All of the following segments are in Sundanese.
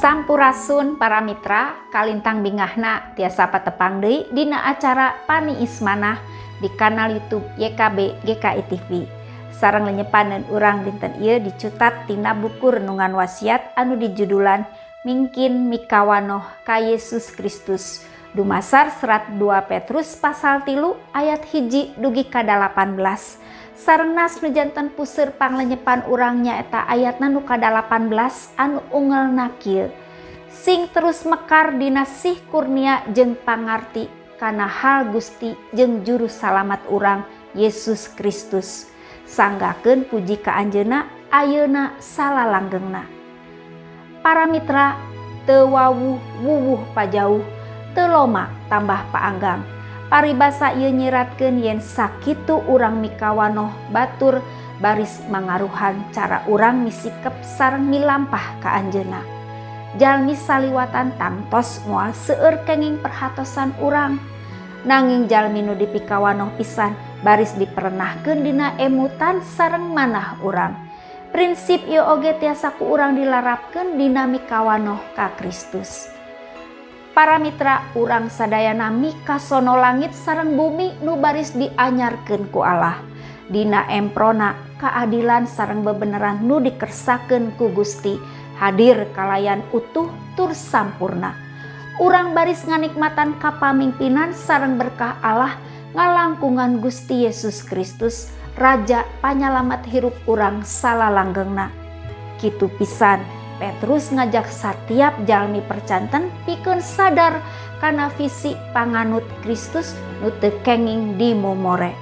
Sampurasun para mitra, kalintang bingahna tiasa patepang deui dina acara Paniis Manah di kanal YouTube YKB GKI TV. Sareng lenyepaneun urang dinten ieu dicutat tina buku Renungan Wasiat anu dijudulan Mingkin Mikawanoh ka Yesus Kristus. Dumasar serat 2 Petrus pasal 3 ayat 1 dugi ka 18. Sareng nas nu janten puseur panglenyepan urang nyaeta ayatna nu ka-18 anu ungelna kieu. Sing terus mekar dina sih kurnia jeung pangarti kana hal Gusti jeung juru salamat urang Yesus Kristus. Sanggakeun puji ka anjeunna ayeuna salalanggengna. Para mitra, teu wawuh wuwuh pajauh, teu loma tambah paanggang. Paribasa ieu nyiratkeun yen sakitu urang mikawanoh batur baris mangaruhan cara urang misikep sareng milampah ka anjeunna. Jalmi saliwatan tangtos moal seueur kenging perhatosan urang. Nanging jalmi nu dipikawanoh pisan baris diperenahkeun dina emutan sareng manah urang. Prinsip ieu oge tiasa ku urang dilarapkeun dina mikawanoh ka Kristus. Para mitra, urang sadayana mikasono langit sareng bumi nu baris dianyarkeun ku Allah. Dina emprona keadilan sareng bebeneran nu dikersakeun ku Gusti hadir kalayan utuh tur sampurna. Urang baris nganikmatan kapamimpinan sareng berkah Allah ngalangkungan Gusti Yesus Kristus Raja Panyalamat hirup urang salalanggengna. Kitu pisan Petrus ngajak satiap jalmi percanten pikeun sadar kana visi panganut Kristus nu teu kenging dimomore.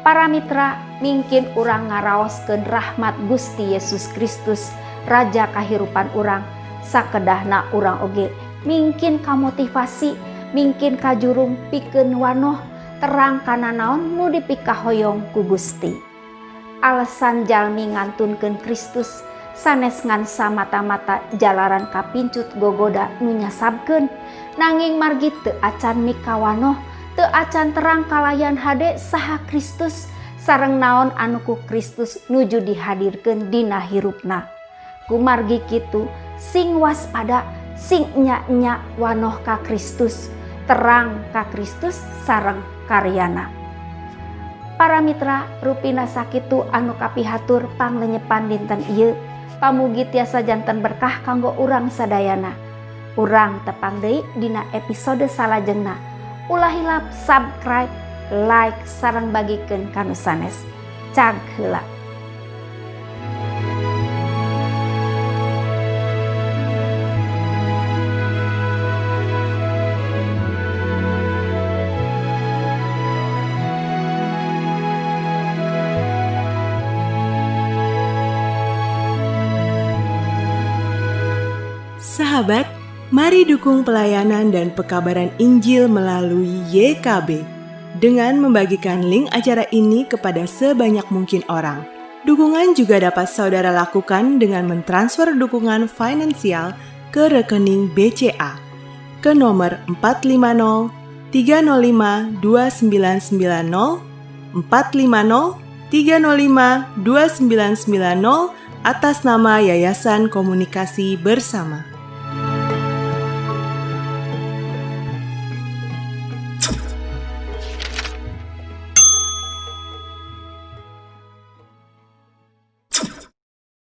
Para mitra, mingkin urang ngaraoskeun rahmat Gusti Yesus Kristus Raja kahirupan urang. Sakedahna urang oge mingkin kamotivasi, mingkin kajurung pikeun wanoh terang kana naon nu dipikahoyong ku Gusti. Alasan jalmi ngantunkeun Kristus sanes ngan samata-mata jalaran kapincut gogoda nu nyasabkeun, nanging margi teu acan mikawanoh, teu acan terang kalayan hade saha Kristus sareng naon anu ku Kristus nuju dihadirkeun dina hirupna. Kumargi kitu sing waspada, sing enya-enya wanoh ka Kristus, terang ka Kristus sareng karyana. Para mitra, rupina sakitu anu kapihatur panglenyepan dinten ieu. Pamugi tiasa janten berkah kanggo urang sadayana. Urang tepang deui dina episode salajengna. Ulah hilap subscribe, like, sareng bagikeun ka nu sanes. Cag heula. Sahabat, mari dukung pelayanan dan pekabaran Injil melalui YKB dengan membagikan link acara ini kepada sebanyak mungkin orang. Dukungan juga dapat saudara lakukan dengan mentransfer dukungan finansial ke rekening BCA ke nomor 450 305 2990 450 305 2990 atas nama Yayasan Komunikasi Bersama.